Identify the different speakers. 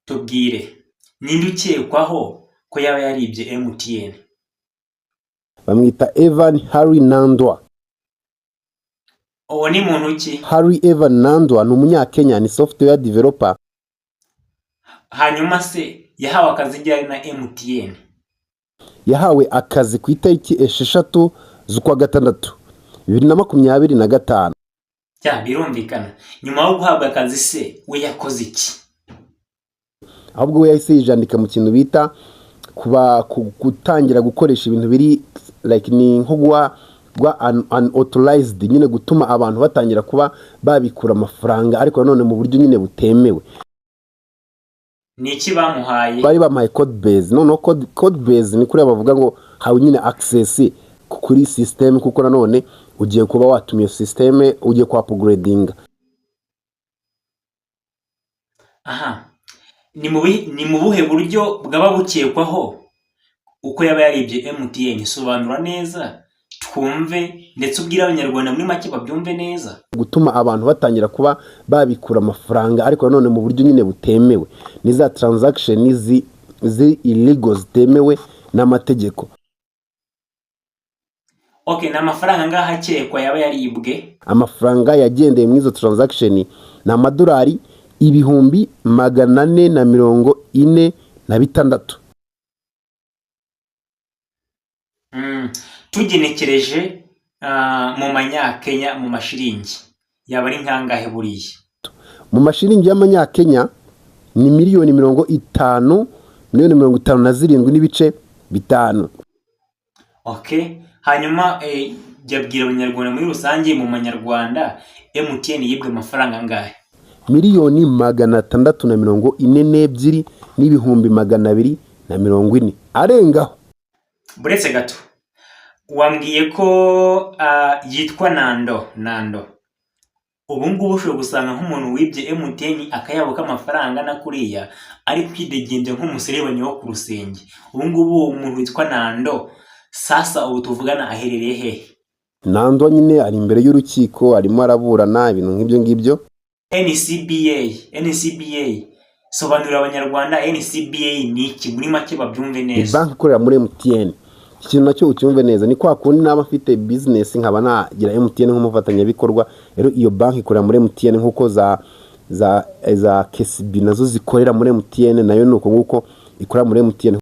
Speaker 1: Tubwire, ninde ukekwaho ko yaba yaribye MTN?
Speaker 2: Bamwita Evan Harry Nandwa.
Speaker 1: Uwo ni muntu ki?
Speaker 2: Harry Evan Nandwa ni Umunyakenya, ni software developer.
Speaker 1: Hanyuma se yahawe akazi ryari na MTN?
Speaker 2: Yahawe akazi ku itariki 6 z'ukwa gatandatu 2025.
Speaker 1: Bya birumvikana. Nyuma yo guhabwa akazi se, we yakoze iki?
Speaker 2: Ahubwo we yahise yijandika mu kintu bita kuba gutangira gukoresha ibintu biri like ni nko guha unauthorized nyine, gutuma abantu batangira kuba babikura amafaranga, ariko nanone mu buryo nyine butemewe.
Speaker 1: Ni iki bamuhaye?
Speaker 2: Bari bamuhaye code base. Noneho code base ni kuriya bavuga ngo hawe nyine access kuri system, kuko nanone ugiye kuba watuma iyo system ugiye ku upgradinga.
Speaker 1: Aha ni mu buhe buryo bwaba bukekwaho uko yaba yaribye MTN? Sobanura neza twumve, ndetse ubwire Abanyarwanda muri make babyumve neza.
Speaker 2: Gutuma abantu batangira kuba babikura amafaranga, ariko nanone mu buryo nyine butemewe, ni za transaction ziri illegal, zitemewe n'amategeko.
Speaker 1: Okay, ni amafaranga angahe akekwa yaba yaribwe?
Speaker 2: Amafaranga yagendeye muri izo transaction ni amadolari 446,000.
Speaker 1: Tugenekereje mu manyakenya, mu mashiringi, yaba ari nkangahe buriya?
Speaker 2: Mu mashiringi y'amanyakenya ni miliyoni 50, miliyoni 57.5.
Speaker 1: Okay, hanyuma jya bwira Abanyarwanda muri rusange, mu manyarwanda MTN yibwe amafaranga angahe?
Speaker 2: 642,240,000 arengaho.
Speaker 1: Buretse gato, wambwiye ko yitwa Nando. Nando ubu ngubu ushobora gusanga nk'umuntu wibye MTN akayabo k'amafaranga angana kuriya ari kwidegembya nk'umuserebanya wo ku rusenge. Ubu ngubu uwo muntu witwa Nando sasa ubu tuvugana aherereye hehe?
Speaker 2: Nando nyine ari imbere y'urukiko, arimo araburana, ibintu nk'ibyo ngibyo.
Speaker 1: NCBA, NCBA, sobanurira Abanyarwanda NCBA ni iki muri make babyumve
Speaker 2: Ni
Speaker 1: neza.
Speaker 2: banki ikorera muri MTN. Iki kintu nacyo ucyumve neza, ni kwa kundi naba mfite business nkaba nagira MTN nk'umufatanyabikorwa. Rero iyo banki ikorera muri MTN nk'uko za KCB nazo zikorera muri MTN, nayo ni uko nguko ikorera muri MTN.